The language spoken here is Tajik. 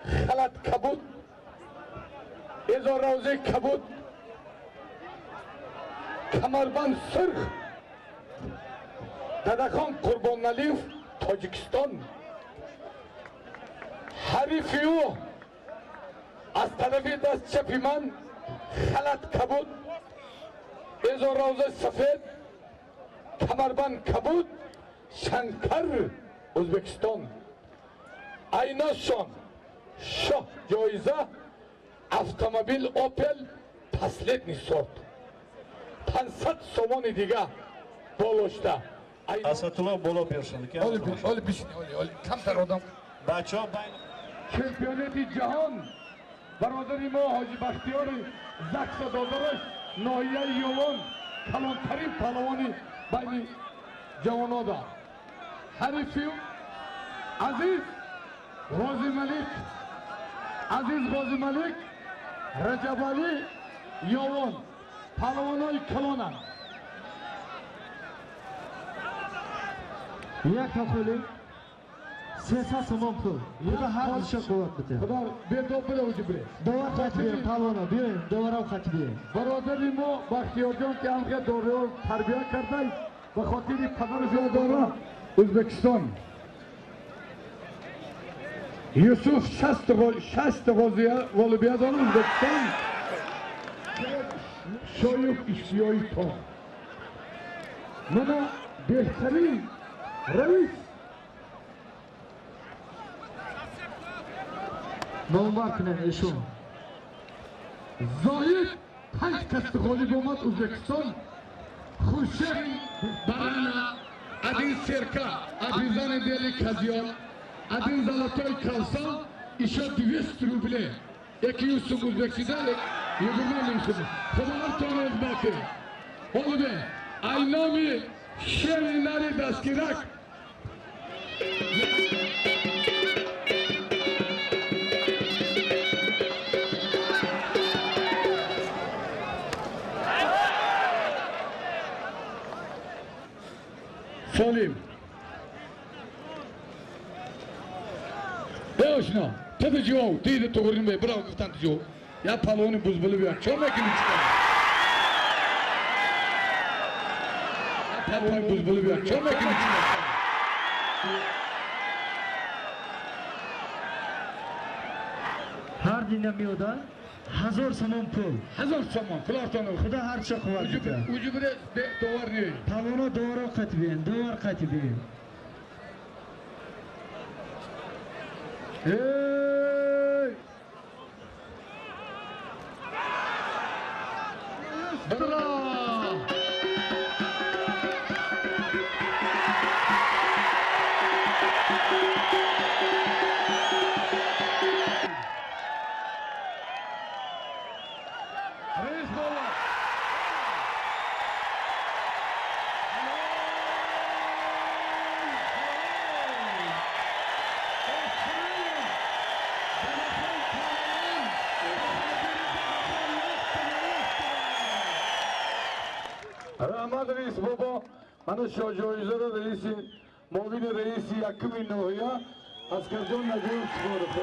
Халат кабуд, эзоррӯзи кабуд, камарбанд сурх, Дадахон Қурбоналиев, Тоҷикистон. Ҳарифи ӯ аз тарафи даст чапи ман халат кабуд, эзоррӯзи сафед, камарбанд кабуд, Шанкар, Ӯзбекистон. Айношон шоҳ ҷоиза автомобил Опел последний сорт, 500 сомони дига болошта. Асатулло, боло биёшон. Оли бишини, оли, оли камтар одам. Бачаҳо байн. Чемпионати ҷаҳон, бародари мо Ҳоҷи Бахтиёри Закса додараш, ноҳияи Ёвон, калонтарин паҳлавони байни ҷавонода. Ҳарифи Азиз Ғозималик, Азиз Ғозималик, Раҷабалӣ, Ёвон, паҳлавонои калонанд. Як ҳоли 300 сомон пул. Худо ҳар душа қувват бите. Худо бедоб бира, уҷи бире. Довар хати бием, палвона биёем, доварам хати бием. Бародари мо Бахтиёрҷон, ки ҳамхе дориҳо тарбия кардай, ба хотири падарашон дора, Ӯзбекистон. Юсуф шаст ғолибият дора, Ӯзбекистон. Шоюв Иштиёи то мана беҳтарин раис. Номбар кунем эшон. Зоид панҷ касби ғолиб омад, Ӯзбекистон. Хуршед барана, один серка, один белый козёл, один золотой калсон, еще 200 рублей. Яки 100 сум ӯзбекчида, 20 000 сум. Худо ҳартон ӯзбаки ҳолибе айноми шери нари дастгирак. Солим. Ошно, ту ҷо, дида туғрин бе, бирав гуфтан ту ҷо. Я палвони бузбули бия. Чо мекунӣ, чикор? Я палвони бузбули бия. Чо мекунӣ, чикор? Ҳар дина меода 1000 сомон пул. 1000 сомон, пулартон. Худо ҳарча қувват бите. Уҷу бире, довар не. Палвона доваро хати бием, довар хати бием. Ey! Бра! Раис бола! Раҳмат, раис бобо. Мана шоҳҷоизаро раиси, муовини раиси якуми ноҳия Аскарҷон Набиев супорид.